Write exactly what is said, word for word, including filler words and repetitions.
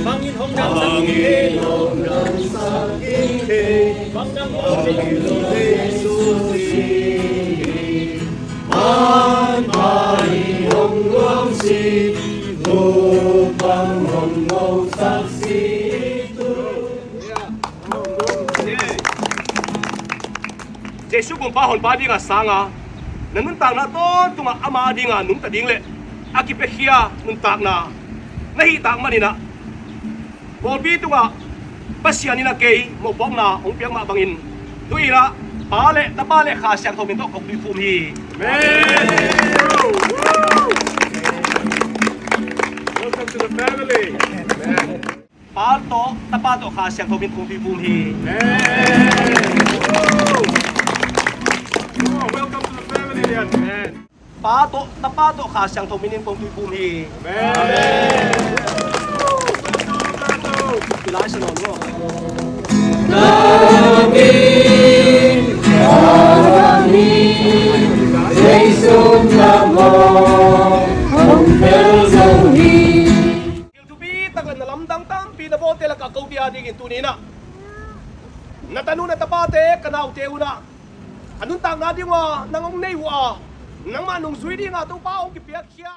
Bangin hong damsak ing thei. Bang dang hong damsak ing thei. Jesu Kumpa Honpa dinga sanga na nuntakna tawntungah ama dinga nungta ding le a kipiakhia nuntakna na hihtak maninah pawlpi tungah Pasian in a kei mawhpawkna hong piak mah bangin tu-inah Pa le Tapa le Kha Siangtho min tawh kong tuiphum hi. Amen. Welcome to the family. Amen. Pa tawh, Tapa tawh, Kha Siangtho min kong tuiphum hi. Amen. Oh, welcome to the family, Lian. Amen. Pa tawh, Tapa tawh, Kha Siangtho min in kong tuiphum hi. Amen. Amen. Welcome, welcome. Kilai sa nawn lo. Thil thupi tak le na lamdang tampi na bawlte lakah ko bia dingin tuni inah na tanu na tapate, ka naute unah a nuntakna ding uh a nang hong nei uh a, nangmah nungzui dinga Topa hong kipiakkhia